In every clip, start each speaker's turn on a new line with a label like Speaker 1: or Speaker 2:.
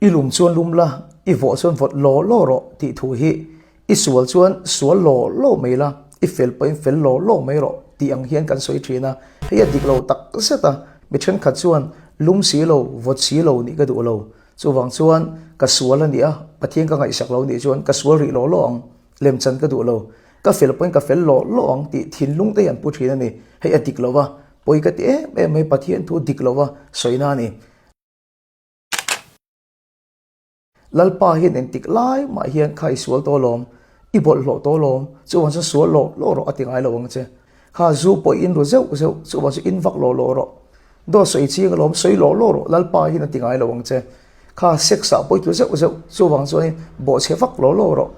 Speaker 1: I lum chuan lum la, i vawh chuan vawt law law rawh tih thu hi i sual chuan sual law law mai la, i fel pawhin fel law law mai rawh tih ang hian kan sawi thin a. Hei a dik lo tak zet a, mi thenkhat chuan lum si lo, vawt si lo nih ka duh lo. Chuvang chuan ka sual a nih a, Pathian ka ngaihsak lo nih chuan ka sual rih law law ang, lemchan ka duh lo. Ka fel pawhin ka fel law law ang tih thinlung te hi an pu thin a ni. Hei a dik lo va, pawi ka ti em em mai, Pathian thu dik lo va sawina a ni. Lalpa hian engtik lai mah hian kha i sual tawh lawm, i bawlhhlawh tawh lawm, chuvang chuan sual lawh lawh rawh a ti ngai lo ang che. Kha zu pawh i in ru zeuh zeuh, chuvang chu in vak lawh lawh rawh. Dawt sawi ching alawm, sawi lawh lawh rawh, Lalpa hian a ti ngai lo ang che. Kha sex ah pawh i tlu zeuh zeuh, chuvang chuan bawhchhe vak lawh lawh rawh.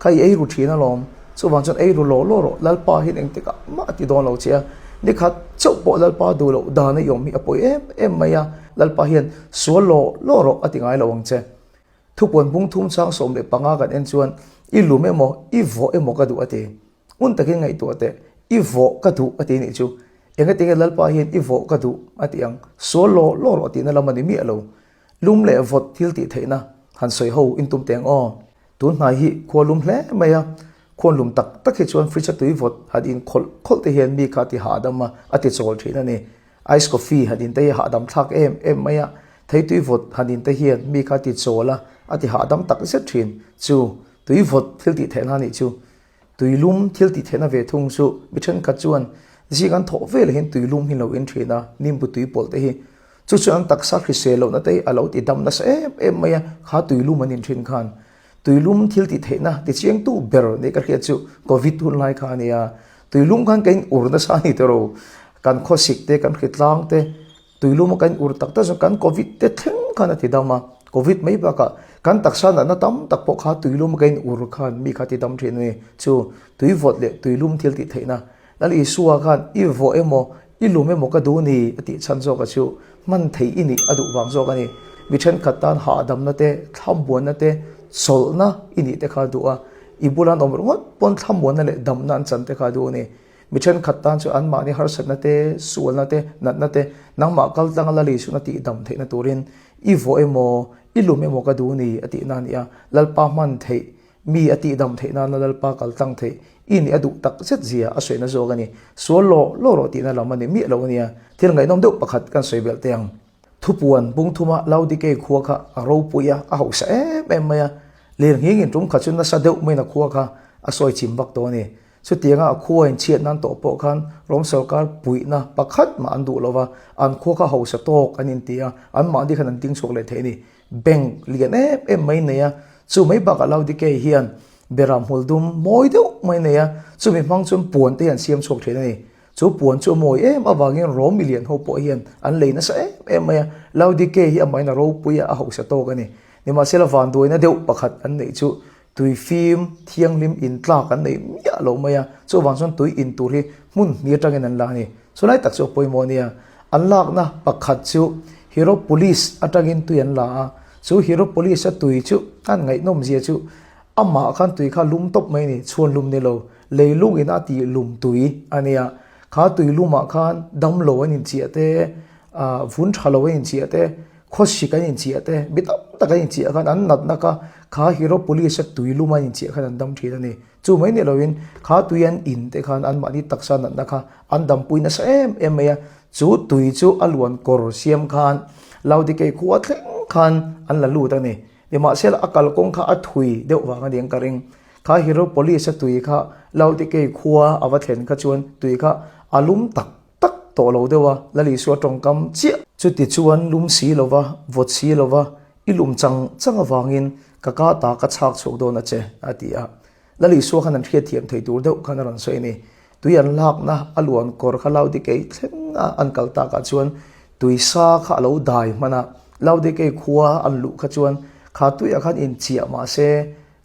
Speaker 1: Kha i ei ru thin alawm, chuvang chuan ei ru lawh lawh rawh, Lalpa hian engtikah mah a ti dawn lo che a, nikhat chauh pawh Lalpa duh loh dan a i awm hi a pawi em em mai a, Lalpa hian sual lawh lawh rawh a ti ngai lo ang che. Thupuan bung thum chang 15 kan en chuan i lum emaw i vawh emaw ka duh a ti. Ngun takin ngaihtuah teh, i vawh ka duh a ti nih chu. Engatinge Lalpa hian i vawh ka duh a ti ang, sual lawh lawh rawh tihna lam a ni miah lo. Lum leh vawt thil tih theihna han sawi ho in tum teng aw. Tun hnai hi khua lum hle mai a, khuan lum tak tak hi chuan fridge a tui vawt han in khawlh khawlh te hian mi kha a ti hahdam a, a ti chawl thin a ni. Ice coffee han in te hi hahdam thlak em em mai a, thei tui vawt han in te hian mi kha a ti chawl a, a ti hahdam tak zet thin. Chu tui vawt thil tih theihna a nih chu. Tui lum thil tih theihna ve thung chu mi thenkhat chuan zing an thawh vel hian tui lum hi lo in thin a, nimbu tui pawlh te hi. Chu chuan an taksa hrisel lohna te hi a lo ti dam nasa em em mai a, kha tui lum an in thin khan. Tui lum thil tih theihna ti chiangtu ber nih ka hriat chu Covid hun lai kha a nia. Tui lum khan ka in ur nasa a ni tawh ro. Kan khawsik te, kan hritlang te, Tui luma kan ur tak tak chuan kan Covid te thleng khan a ti dam a, Covid mai bakah kan taksa natna tam tak pawh kha tui luma kan ur khan mi kha ti dam thin a ni. Chu tui vawt leh tui lum thil tih theihna Lal Isua khan i vawh emaw i lum emaw ka duh ni a tih chhan zawk a chu hman thei i nih a duh vang zawk a ni. Mi thenkhat tan hahdamna te, thlamuanna te, chawlhna i nih te kha a duh a, i bula an awm ringawt pawn thlamuanna leh damna an chan te kha a duh a ni. Mi thenkhat tan chu anmahni harsatna te, sualna te, natna te, nangmah kal tlanga la Lisuhna tih dam theihna turin i vawh emaw, i lum emaw ka duh ni a tihna a ni a. Lalpa hman theih, mi a tih dam theih nana Lalpa kal tlang theih i nih a duh tak zet zia a sawina zawk a ni. Sual lawh lawh rawh tihna lam a ni miah lo a nia. Thil ngaihnawm deuh pakhat kan sawi belh teh ang. Thupuan bungthuma Laodikei khua kha a ropui a, a hausa em em mai a. Lirnghingin tum khat chu nasa deuh maiin a khua kha a sawi chim vak tawh a ni. Chutianga a khua in chhiat nan tawh pawh khan Rom sorkar puihna pakhat mah an duh lo va, an khua kha hausa tawk an inti a, anmahni khan an ding chhuak leh thei a ni. Bank lian em em mai nei a, chu mai bakah Laodikei hian beram hmul dum mawi deuh mai nei a, chumi hmang chuan puan te hi an siam chhuak thin a ni. Chu puan chu a mawi em avangin Rom milian ho pawh hian an lei nasa em em mai a, Laodikei hi amahin a ropui a, a hausa tawk a ni. Nimahsela vanduaina deuh pakhat an neih chu Tui fim thianghlim in tlak an nei miah lo mai a, chuvang chuan tui in tur hi hmun hnih atangin an la a ni. Chulai tak chu a pawimawh a nia. An lakna pakhat chu Hiropolis atangin tui an la a, chu Hiropolis a tui chu an ngaihnawm zia chu amah khan tui kha lum tawp mai a ni, chhuan lum ni lo, leilung in a tih lum tui a nia. Kha tui lumah khan damlo an inchiah te, vun tha lo an inchiah te, Khawsik an inchiah te, mi tam tak an inchiah khan an natna kha kha Hiropolis a tui lum an inchiah khan an dam thin a ni. Chu mai ni loin kha tui an in te khan anmahni taksa natna kha an dampui nasa em em mai a. Chu tui chu a luan kawr siam khan Laodikei khua thleng khan an la lut a ni. Nimahsela a kalkawng kha a thui deuh vang a ni ang ka ring. Kha Hiropolis a tui kha Laodikei khua a va thlen kha chuan tui kha a lum tak tak tawh lo deuh a, Lal Isua tawngkam chiah. Chuti chuan lum si lova, vawt si lova, i lum chang chang avangin ka ka ta ka chhak chhuak dawn a che, a ti a. Lal Isua khan an hriatthiam thei tur deuh khan a rawn sawi a ni. Tui an lakna a luan kawr kha Laodikei thleng a an kal takah chuan tui sa kha a lo dai hman a. Laodikei khua an luh kha chuan kha tuiah khan inchiah mah se,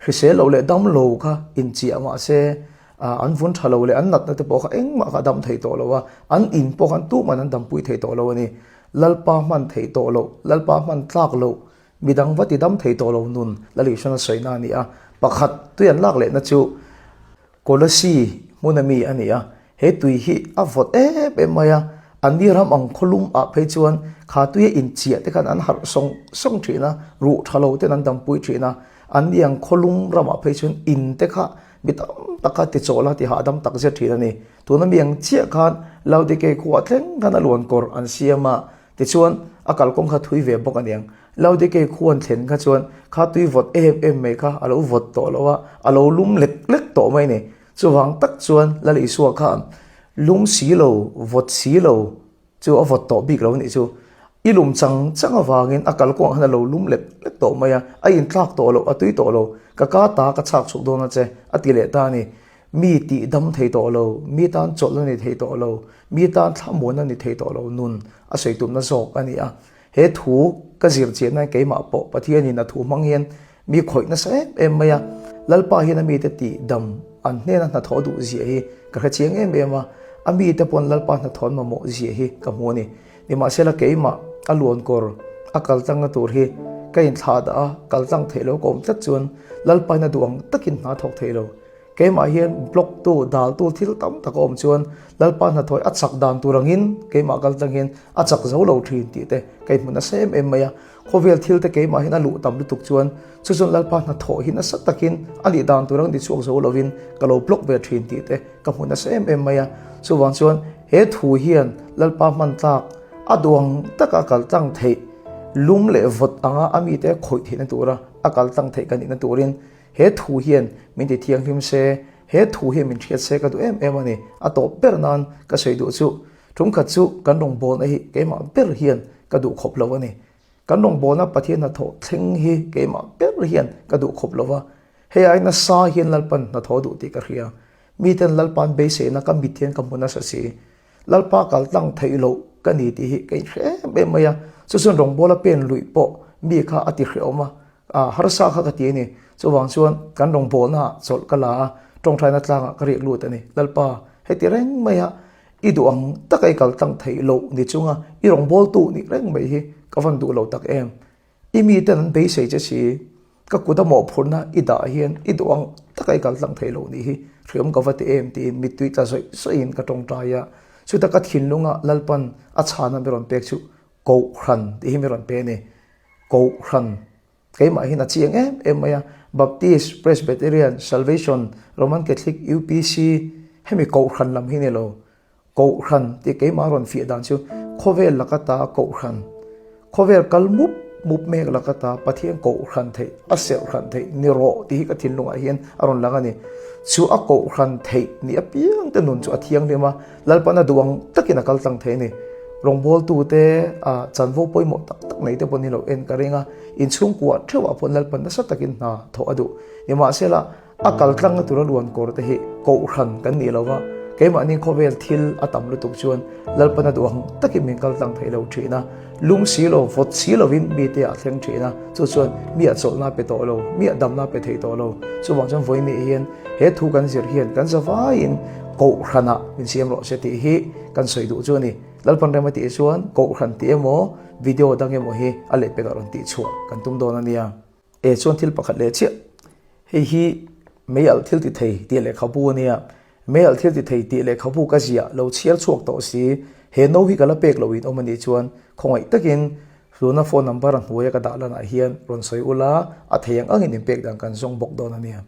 Speaker 1: hrisel lo leh dam lo kha inchiah mah se, an vun tha lo leh an natna te pawh kha engmah kha a dam thei tawh lo a, an in pawh khan tuman an dampui thei tawh lo a ni. Lalpa hman thei tawh loh, Lalpa hman tlak loh, midang va ti dam thei tawh lo nun Lalihran a sawina a ni a. Pakhat tui an lak lehna chu Kolossi hmuna mi a ni a, he tui hi a vawt em em mai a, Anni ram ang khawlum ah phei chuan kha tuia inchiah te khan an harh sawng sawng thin a, ruh tha lo ten an dampui thin a. Anni ang khawlum ramah phei chuan in te kha mi tam tak kha ti chawlh a, ti hahdam tak zet thin a ni. Tuna mi ang chiah khan Laodikei khuaah thleng khan a luan kawr an siam a, tichuan a kalkawng kha thui ve bawk a niang. Laodikei khu an thlen kha chuan kha tui vawt em em mai kha a lo vawt tawh lo a, a lo lum lek lek tawh mai a ni. Chuvang tak chuan Lal Isua khan lum si lo, vawt si lo chu a vawt tawh bik lo a nih chu. I lum chang chang avangin a kalkawngah khan a lo lum lek lek tawh mai a, a inthlak tawh lo, a tui tawh lo, ka ka ta ka chhak chhuk dawn a che a ti leh ta a ni. Mi tih dam thei tawh lo, mi tan chawlh a ni thei tawh lo, mi tan thlamuan a ni thei tawh lo nun a sawi tumna zawk a ni a. He thu ka zir chiah nan keimah pawh Pathianin a thu hmang hian mi khawih nasa em em mai a. Lalpa hian a mite tih dam an hnena hnathawh duh ziah hi ka hre chiang em em a, a mite pawn Lalpa hnathawh an mamawh ziah hi ka hmu a ni. Nimahsela keimah a luan kawr a kal tlangna tur hi ka inthlah dah a, kal tlang theih lo ka awm tlat chuan Lalpa in a duh ang takin hna thawk thei lo. Keimah hian block tu, dal tu thil tam tak a awm chuan Lalpa hnathawih a chak dan tur angin keimah kal tlang hian a chak zo lo thin tih te ka inhmu nasa em em mai a. Khawvel thil te keimah hian a luh tam lutuk chuan chu chuan Lalpa hnathawh hi nasa takin a nih dan tur ang ti chhuak zo lovin ka lo block ve thin tih te ka hmu nasa em em mai a. Chuvang chuan he thu hian Lalpa hman tlak a duang taka kal tlang theih lum leh vawt anga a mite khawih theihna tura a kal tlang theih ka nihna turin He thu hian min ti thianghlim se, he thu hian min hriat se ka duh em em a ni. A tawp ber nan ka sawi duh chu, tumkhat chu kan rawngbawlna hi keimah ber hian ka duh khawp lo a ni. Kan rawngbawlna Pathian hnathawh thleng hi keimah ber hian ka duh khawp lo va, hei ai nasa hian Lalpan hnathawh duh tih ka hria. Miten Lalpan beiseina ka mit hian ka hmu nasa si. Lalpa kal tlang theih loh ka ni tih hi ka inhre em em mai a, chu chuan rawngbawla pen luih pawh mi kha a ti hrehawm a, a harsa kha ka ti a ni. Chuvang chuan kan rawngbawlna ah chawlh ka la a, tawngtaina tlangah ka riak lut a ni. Lalpa, heti reng mai a, i duh ang taka i kal tlang theih loh ni chunga i rawngbawltu nih reng mai hi ka van duh lo tak em. I miten an beisei che si, ka kut a mawhphurhna i dah hian i duh ang taka i kal tlang thei loh nih hi hriam ka va ti em tiin mittui tla zawih zawih in ka tawngtai a. Chuta ka thinlunga Lalpan a chhana mi rawn pek chu Kohhran tih hi mi rawn pe a ni. Kohhran keimah hian a chiang em em mai a, Baptist, Presbyterian, Salvation, Roman Catholic, UPC hemi Kohhran lam hi ni lo. Kohhran tih keimah rawn fiah dan chu khawvel laka ta Kohhran, khawvel kal mup mup mek laka ta Pathian Kohhran theih, a serhhran theih ni rawh tih hi ka thinlungah hian a rawn lang a ni. Chu a Kohhran theih ni apiang te nun chu a thianghlim a, Lalpan a duh ang takin a kal tlang thei a ni. Rawngbawltute a chanvo pawimawh tak tak nei te pawh ni lo en ka ring a, inchhungkuah theuhah pawh Lalpan nasa takin hna thawh a duh. Nimahsela, A kal tlangna tura luan kawr te hi kohhran kan nih lova, keimahni khawvel thil a tam lutuk chuan Lalpan a duh ang takin min kal tlang thei lo thin a, lung si lo, vawt si lovin mite ah thleng thin a, chu chuan mi ah chawlhna a pe tawh lo, mi ah damna a pe thei tawh lo. Chuvang chuan vawiin hian he thu kan zir hian kan zavaiin kohhranah min siam rawh se tih hi kan sawi duh chu a ni. Lalpan rem a tih chuan kohhran tih emaw video dang emaw hi a lehpekah rawn tihchhuah kan tum dawn a nia. E chuan thil pakhat leh chiah, hei hi mei alh thil ti thei tih lehkhabu a nia, mei alh thil ti thei tih lehkhabu ka ziah lo chhiar chhuak tawh si, he no hi ka la pek loh in awm a nih chuan khawngaih takin tuna phone number a hnuaia ka dah lanah hian rawn sawi ula, a thei ang angin inpek dan kan zawng bawk dawn a nia.